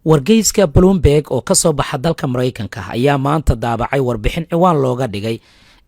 Wargeyska Bloomberg oo ka soo baxa dalka Maraykanka ayaa maanta daabacay warbixin ciwaan looga dhigay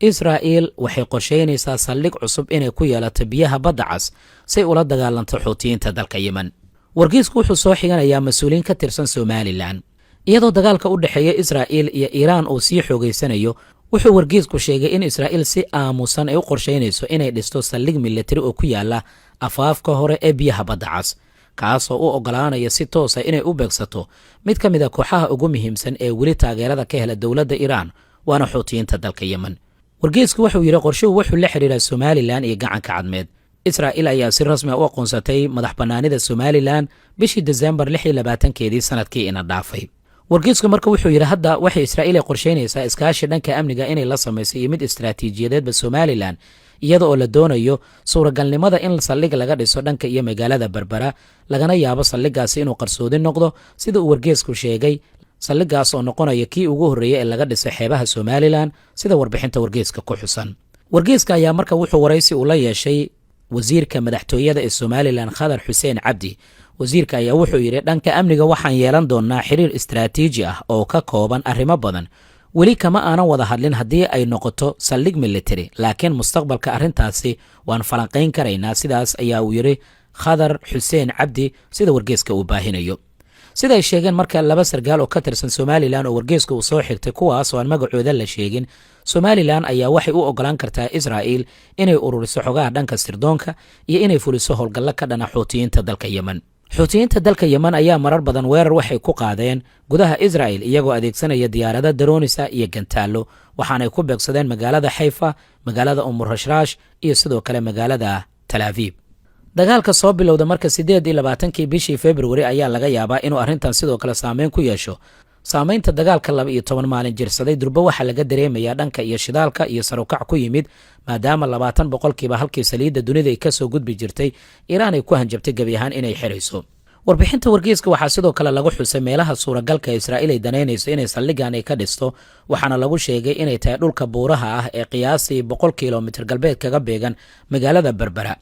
"Israa'il waxay qorsheynaysaa saldhig cusub inay ku yeelato biyaha Badda Cas say ula dagaalanto Xuutiyiinta dalka Yemen." Wargeysku wuxuu soo xiganayaa mas-uuliyiin ka tirsan Somaliland. Iyadoo dagaalka u dhexeeya Israa'iil iyo Iiraan uu sii xoogaysanayo, wuxuu wargeysku sheegay in Israa'iil si aamusan ay u qorsheynayso inay dhisto saldhig militari oo ku yaala afaafka hore ee biyaha Badda Cas, kaasoo u ogolaanaya si toosa inay u beegsato mid ka mid a kooxaha ugu muhiimsan ee weli taageerada ka hela dowladda Iiraan, waana Xuutiyiinta dalka Yemen. Wargeysku wuxuu yidhi qorshuhu wuxuu la xidhiiraa Somaliland iyo Gacanka Cadmeed. Israa'iil ayaa si rasmi a u aqoonsatay madax bannaanida Somaliland bishii Desembar 26-keedii sanadkii ina dhaafay. Wargeysku marka wuxuu yidhi hadda waxay Israa'iil ay qorsheynaysaa iskaashi dhanka amniga inay la samayso iyo mid istaraatiijiyadeedba Somaliland, iyada oo la doonayo suuragalnimada in saldhig laga dhiso dhanka iyo magaalada Berbera, lagana yaabo saldhigaasi inuu qarsoodi noqdo, sida uu wargeysku sheegay, saldhigaas oo noqonaya kii ugu horreeyey ee laga dhisay xeebaha Somaliland, sida warbixinta wargeyska ku xusan. Wargeyska ayaa marka wuxuu waraysi uu la yeeshay wasiirka madaxtooyada ee Somaliland, Khadar Xuseen Cabdi. Wasiirka ayaa wuxuu yidhi: "Dhanka amniga waxaan yeelan doonnaa xiriir istaraatiiji ah oo ka kooban arrimo badan. Weli kama aanan wada hadlin haddii ay noqoto saldhig military, laakiin mustaqbalka arrintaasi waan falanqayn karaynaa." Sidaas ayaa uu yidhi Khadar Xuseen Cabdi, sida wargeeska uu baahinayo. Sida ay sheegeen marka laba sargaal oo ka tirsan Somaliland oo wargeeska uu soo xigtay, kuwaas oo aan magacooda la sheegin, Somaliland ayaa waxay u ogolaan kartaa Israa'il inay ururiso xogaha dhanka sirdoonka iyo inay fuliso howlgallo ka dhana Xuutiyiinta dalka Yemen. Xuutiyiinta dalka Yemen ayaa marar badan weerar waxay ku qaadeen gudaha Israa'il, iyagoo adeegsanaya diyaarado drones ah iyo gantaallo, waxaanay ku beegsadeen magaalada Xayfa, magaalada Umurashrash iyo sidoo kale magaalada Talaaviib. Dagaalka soo bilowda marka 28-kii bishii Februari ayaa laga yaabaa inuu arrintan sidoo kale saameyn ku yeesho. Saameynta dagaalka 12 maalin jirsaday durbo waxaa laga dareemayaa dhanka iyo shidaalka iyo sarukac ku yimid, maadaama 20% halkii saliidda dunida ay kasoo gudbi jirtay Iiraan ay ku hanjabtay gebi ahaan inay xirayso. Warbixinta wargeyska waxaa sidoo kale lagu xusay meelaha suuragalka Israa'iil ay danaynayso inay saldhigan ay ka dhisto, waxaana lagu sheegay inay tahay dhulka buuraha ah ee qiyaasii 100 kilomitir galbeed kaga beegan magaalada Berbera.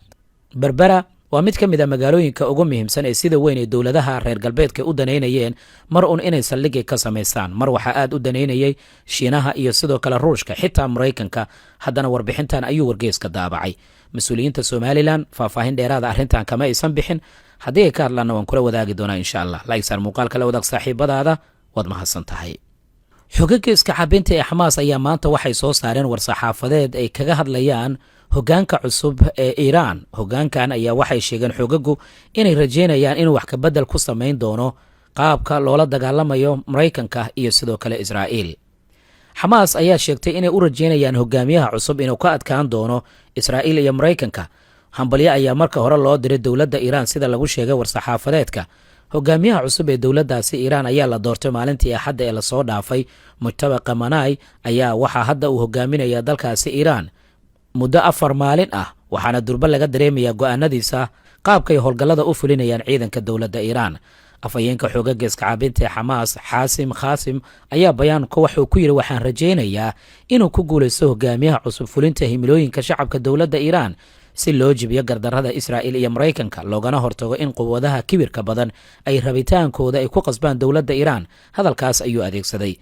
Berbera waa mid ka mid a magaalooyinka ugu muhiimsan ee sida weyn ay dowladaha reer galbeedka u danaynayeen mar uun inay saldhigay ka samaystaan. Mar waxaa aad u danaynayay Shiinaha iyo sidoo kale Ruushka, xitaa Maraykanka. Haddana warbixintan ayuu wargeyska daabacay. Mas-uuliyiinta Somaliland faahfaahin dheeraada arrintan kama aysan bixin. Haddii ay ka hadlaanna waan kula wadaagi doonaa, insha Allah. Like saar muuqaalka, la wadaag saaxiibadaada, waad mahadsan tahay. Xogaga iska cabinta ee Xamaas ayaa maanta waxay soo saareen war-saxaafadeed ay kaga hadlayaan hogaanka cusub ee Iiraan. Hogaankan ayaa waxay sheegeen xogagu inay rajeynayaan inuu wax kabedel ku samayn doono qaabka loola dagaalamayo Maraykanka iyo sidoo kale Israa'iil. Xamaas ayaa sheegtay inay u rajeynayaan hogaamiyaha cusub inuu ka adkaan doono Israa'iil iyo Maraykanka. Hambalyo ayaa marka hore loo diray dowladda Iiraan, sida lagu sheegay war-saxaafadeedka. Hogaamiyaha cusub ee dowladdaasi Iiraan ayaa la doortay maalintii Axadda ee lasoo dhaafay. Mujtaba Khamenei ayaa waxaa hadda uu hogaaminaya dalkaasi Iiraan muddo 4 maalin ah, waxaana durbo laga dareemayaa go'aanadiisa qaabkay howlgallada u fulinayaan ciidanka dowladda Iiraan. Afhayeenka xoogaga iska caabinta ee Xamaas, Xaasim Khaasim, ayaa bayaanka waxuu ku yidhi: "Waxaan rajaynayaa inuu ku guulaysto hogaamiyaha cusub fulinta himilooyinka shacabka dowladda Iiraan, si loo jibiyo gardarrada Israa'iil iyo Maraykanka, loogana hortago in quwadaha kibirka badan ay rabitaankooda ay ku qasbaan dowladda Iiraan." Hadalkaas ayuu adeegsaday.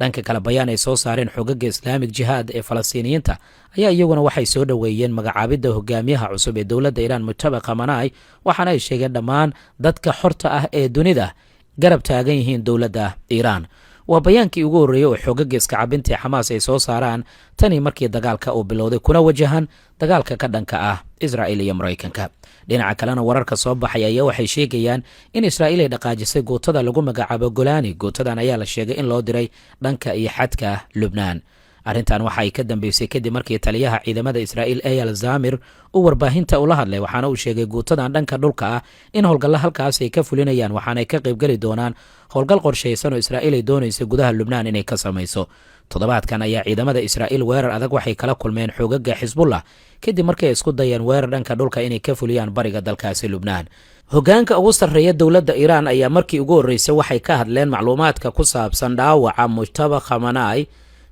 Dhanka kale, bayaan ay soo saareen xogaga Islamic Jihaad ee Falastiiniyiinta ayaa iyaguna waxay soo dhoweeyeen magacaabidda hogaamiyaha cusub ee dowladda Iiraan, Mujtaba Khamenei, waxaana ay sheegeen dhammaan dadka xorta ah ee dunida garab taagan yihiin dowladda Iiraan. Waa bayaankii ugu horreeyey oo xogaga iska cabintii Xamaas ay soo saaraan tanii markii dagaalka uu bilowday, kuna wajahan dagaalka ka dhanka ah Israa'iil iyo Maraykanka. Dhinaca kalena, wararka soo baxay ayaa waxay sheegayaan in Israa'iil ay dhaqaajisay guutada lagu magacaabo Golani. Guutadan ayaa la sheegay in loo diray dhanka iyo xadka Lubnaan. Arrintan waxa ay ka dambeysay kadib markii taliyaha ciidamada Israa'iil, Eyal Zamir, uu warbaahinta ula hadlay, waxaana uu sheegay guutadan dhanka dhulka ah in howlgallo halkaas ay ka fulinayaan, waxaanay ka qaybgeli doonaan howlgal qorshaysan oo Israa'iil ay doonaysa gudaha Lubnaan inay ka samayso. Toddobaadkan ayaa ciidamada Israa'iil weerar adag waxay kala kulmeen xoogaga Xisbullah, kadib markay isku dayeen weerar dhanka dhulka inay ka fuliyaan bariga dalkaasi Lubnaan. Hogaanka ugu sarreeya dowladda Iiraan ayaa markii ugu horreysay waxay ka hadleen macluumaadka ku saabsan dhaawaca Mujtaba Khamenei,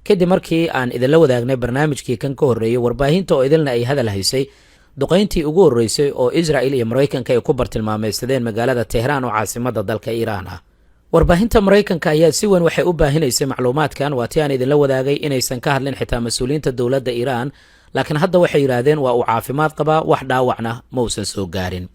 kadib markii aan idinla wadaagnay barnaamijkii kan ka horreeyey, warbaahinta oo idilna ay hadal haysay duqayntii ugu horreysay oo Israa'il iyo Maraykanka ay ku bartilmaameysadeen magaalada Tehraan oo caasimadda dalka Iiraan ah. Warbaahinta Maraykanka ayaa si weyn waxay u baahinaysay macluumaadkan. Waa ti aan idinla wadaagay inaysan ka hadlin xitaa mas-uuliyiinta dowladda Iiraan, laakiin hadda waxay yidhaahdeen waa uu caafimaad qabaa, wax dhaawacna ma uusan soo gaarin.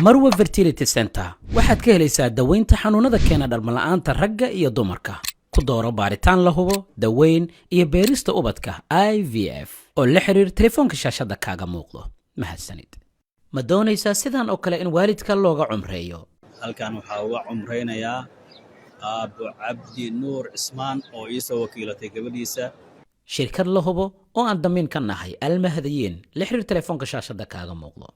Marwa Fertility Center waxaad ka helaysaa daweynta xanuunada keena dhalmala'aanta ragga iyo dumarka. Ku dooro baaritaan la hubo, daweyn iyo beerista ubadka IVF, oo la xiriir telefoonka shaashadda kaaga muuqdo. Mahadsanid. Ma doonaysaa sidan oo kale in waalidka looga cumreeyo? Halkan waxaa uga cumraynayaa Aabbo Cabdi Nuur Cismaan oo ii soo wakiilatay gabadhiisa. Shirkad la hubo oo aan damiin ka nahay, Almahadiyiin, la xiriir telefoonka shaashadda kaaga muuqdo.